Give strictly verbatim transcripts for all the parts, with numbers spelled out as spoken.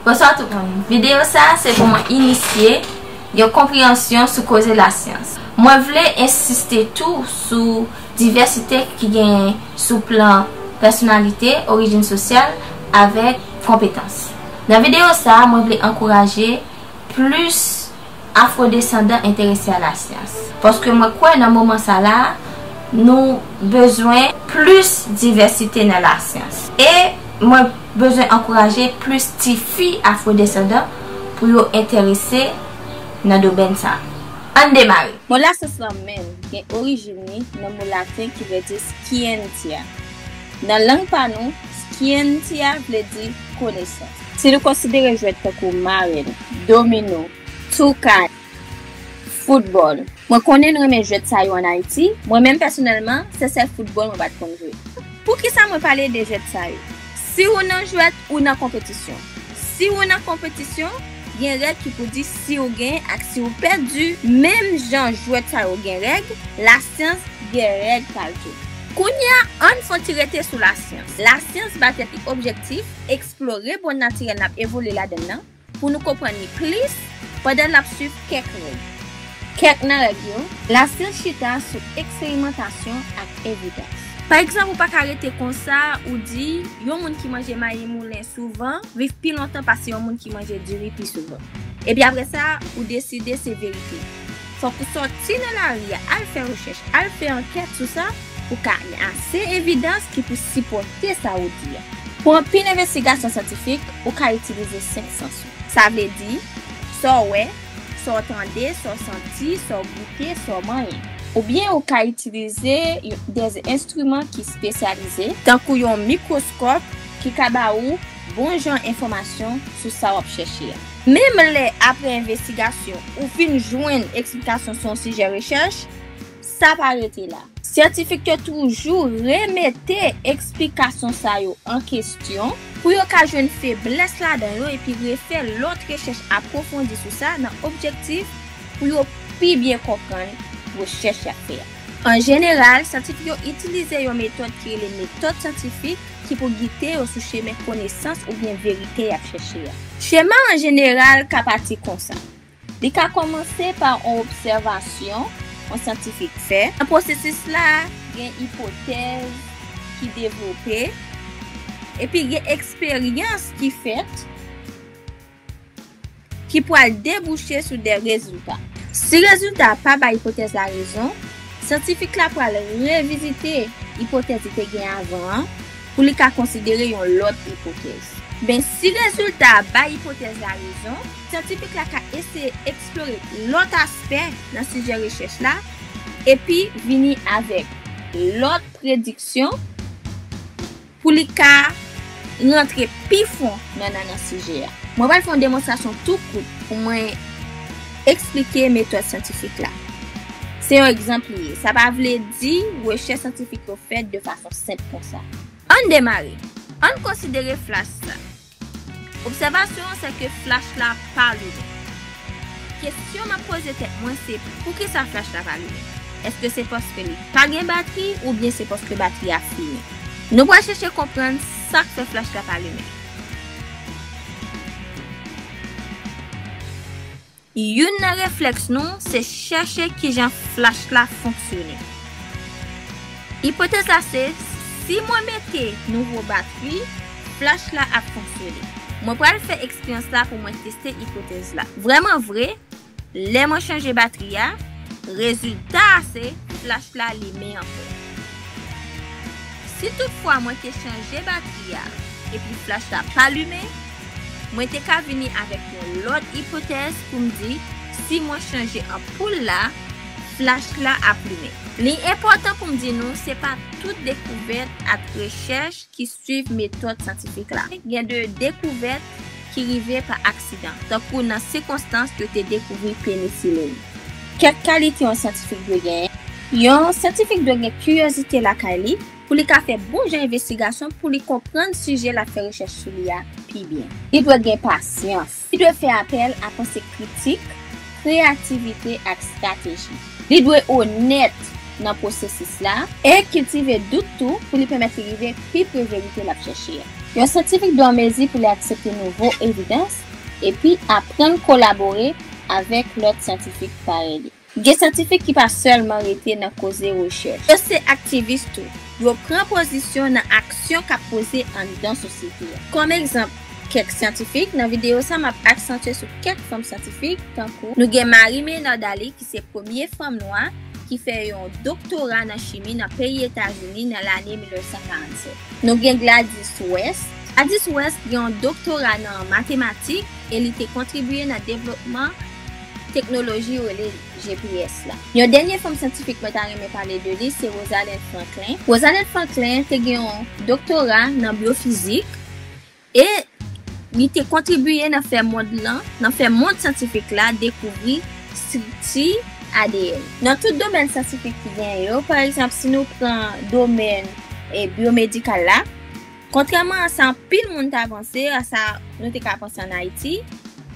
Bonswa tout moun. Videyo sa a se pou mwen inisye yon konpreyansyon sou koze lasyans. Mwen vle ensiste tou sou divèsite ki genyen sou plan pèsonalite, orijin sosyal, avèk konpetans. Nan videyo sa a, mwen vle ankouraje plis afwodesandan enterese a lasyans. Paske mwen kwè nan moman sa la, nou bezwen plis divèsite nan lasyans. E mwen bezwen ankouraje plis tifi afwodesandan pou yo enterese nan domèn sa. Ann demare! Mo lasyans lan menm gen orijin li nan mo laten ki vle di scientia. Nan lang pa nou, scientia vle di konesans. Si nou konsidere jwèt tankou marèn, domino, toukay, foutbòl. Mwen konnen nou renmen jwèt sa yo ann Ayiti. Mwen menm pèsonèlman, se sèl foutbòl mwen pa t konn jwe. Poukisa mwen pale de jwèt sa yo? Si ou nan jwèt, ou nan konpetisyon. Si ou nan konpetisyon, gen règ ki pou di si ou genyen ak si ou pèdi. Menm jan jwèt sa yo gen règ, lasyans gen règ pa l tou. Kounye a, ann fè yon ti rete sou lasyans. Lasyans ba tèt li objektif eksplore mond natirèl n ap evolye ladan l nan, pou nou konprann li plis pandan n ap swiv kèk règ. Kèk nan règ yo, lasyans chita sou eksperimantasyon ak evidans. Pa egzanp, ou pa ka rete konsa, ou di, yon moun ki manje mayi moulen souvan viv pi lontan pase yon moun ki manje diri pi souvan. Epi apre sa, ou deside se verite. Fòk ou sòti nan lari a, al fè rechèch, al fè ankèt sou sa, pou ka gen ase evidans ki pou sipòte sa ou di a. Pou anpil envestigasyon syantifik, ou ka itilize senk sans ou. Sa vle di, sa w wè, sa w tande, sa w santi, sa w goute, sa w manyen. Oubyen ou ka itilize yo-, de enstriman ki espesyalize, tankou yon mikwoskòp ki ka ba ou bon jan enfòmasyon sou sa w ap chèche a. Menm lè, apre envestigasyon, ou fin jwenn eksplikasyon sou yon sijè rechèch, sa pa rete la. Syantifik yo toujou remete eksplikasyon sa yo an kesyon pou yo ka jwenn feblès ladan yo epi refè lòt rechèch apwofondi sou sa nan objektif pou yo pi byen konprann rechèch y ap fè a. An jeneral, syantifik yo itilize yon metòd ki rele metòd syantifik ki pou gide yo sou chemen konesans oubyen verite y ap chèche a. Chema an jeneral ka pati konsa. Li ka kòmanse pa yon obsèvasyon yon syantifik fè. Nan pwosesis la, gen ipotèz ki devlope, epi gen eksperyans ki fèt ki pral debouche sou de rezilta. Si rezilta a pa bay ipotèz la rezon, syantifik la pral revizite ipotèz li te gen avan an pou li ka konsidere yon lòt ipotèz. Men, si rezilta a bay ipotèz la rezon, syantifik la ka eseye eksplore lòt aspè nan sijè rechèch la epi vini avèk lòt prediksyon pou li ka rantre pi fon nan, nan, nan sijè a. Mwen pral fè yon demonstrasyon tou kout pou mwen eksplike metòd syantifik la. Se yon egzanp li ye. Sa pa vle di rechèch syantifik yo fèt de fason senp konsa. Ann demare. Ann konsidere flach sa. Obsèvasyon an se ke flach la pa limen. Kesyon m ap poze tèt mwen se, poukisa flach la pa limen? Èske se paske li pa gen batri oubyen se paske batri a fini? Nou pral chèche konprann sa k fè flach la pa limen. Youn nan reflèks nou se chèche kijan flach la fonksyone. Ipotèz la se, si mwen mete nouvo batri, flach la ap fonksyone. Mwen pral fè eksperyans la pou mwen teste ipotèz la. Vrèman vre, lè mwen chanje batri a, rezilta a se flach la limen ankò. Si toutfwa mwen te chanje batri a epi flach la pa limen, mwen te ka vini avèk yon lòt ipotèz pou m di si mwen chanje anpoul la, flach la ap limen. Li enpòtan pou m di nou, se pa tout dekouvèt ak rechèch ki swiv metòd syantifik la. Gen de dekouvèt ki rive pa aksidan, tankou nan sikonstans yo te dekouvri penisilin. Kèk kalite yon syantifik dwe genyen. Yon syantifik dwe gen kiryozite lakay li pou li ka fè bon jan envestigasyon pou li konprann sijè l ap fè rechèch sou li a pi byen. Li dwe gen pasyans. Li dwe fè apèl a panse kritik, kreyativite ak estrateji. Li dwe onèt nan pwosesis la e kiltive dout tou pou li pèmèt li rive pi pre verite l ap chèche a. Yon syantifik dwe an mezi pou li aksepte nouvo evidans epi aprann kolabore avèk lòt syantifik parèy li. Gen syantifik ki pa sèlman rete nan koze rechèch. Yo se aktivis tou. Yo pran pozisyon nan aksyon k ap poze anndan sosyete a. Kòm egzanp, kèk syantifik, nan videyo sa a, m ap aksantye sou kèk fanm syantifik, tankou nou gen Marie Maynard Daly, ki se premye fanm nwa ki fè yon doktora nan chimi nan peyi Etazini nan lane mil nèf san karannsèt. Nou gen Gladys West. Gladys West gen yon doktora nan matematik e li te kontribye nan devlopman teknoloji yo rele G P S la. Yon dènye fanm syantifik mwen ta renmen pale de li, se Rosalind Franklin. Rosalind Franklin te gen yon doktora nan byofizik e li te kontribye nan fè mond lan, nan fè mond syantifik la dekouvri estrikti A D N. Nan tout domèn syantifik ki genyen yo, pa egzanp, si nou pran domèn e byomedikal la, kontrèman a sa anpil moun ta panse, a sa nou te ka panse ann Ayiti,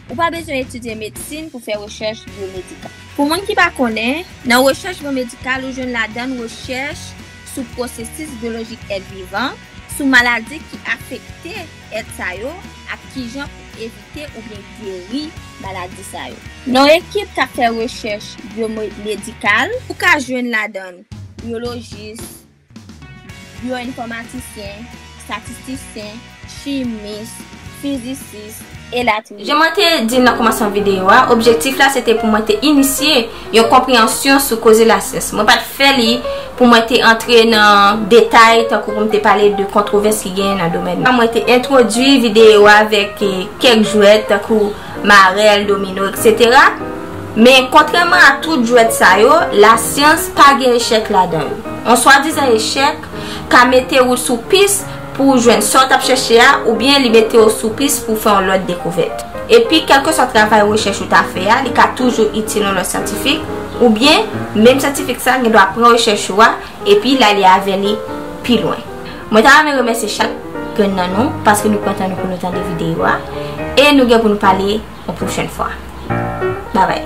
ou pa bezwen etidye medsin pou fè rechèch byomedikal. Pou moun ki pa konnen, nan rechèch byomedikal, ou jwenn ladan l rechèch sou pwosesis byolojik èt vivan, sou maladi ki afekte èt sa yo, ak kijan pou evite oubyen geri maladi sa yo. Nan yon ekip k ap fè rechèch byomedikal, ou ka jwenn ladan l byolojis, byoenfòmatisyen, estatistisyen, chimis, fizisis, elatriye. Jan mwen te di l nan kòmansman videyo a, objektif la se te pou mwen te inisye yon konpreyansyon sou koze lasyans. Mwen pa t fè li pou mwen te antre nan detay, tankou pou m te pale de kontwovès ki genyen nan domèn nan. Mwen te entwodui videyo a avèk, eh, kèk jwèt, tankou marèl, domino, etsetera. Men, kontrèman a tout jwèt sa yo, lasyans pa gen echèk ladan yo. Yon swadizan echèk ka mete ou sou pis pou w jwenn sa w t ap chèche a, oubyen li mete w sou pis pou w fè yon lòt dekouvèt. Epi, kèlkeswa travay rechèch ou ta fè a, li ka toujou itil yon lòt syantifik, oubyen menm syantifik sa a gen dwa pran rechèch ou a, epi l ale avè li pi lwen. Mwen ta renmen remèsye chak grenn nan nou, paske nou pran tan nou pou nou tande videyo a, e nou gen pou nou pale yon pwochèn fwa. Babay.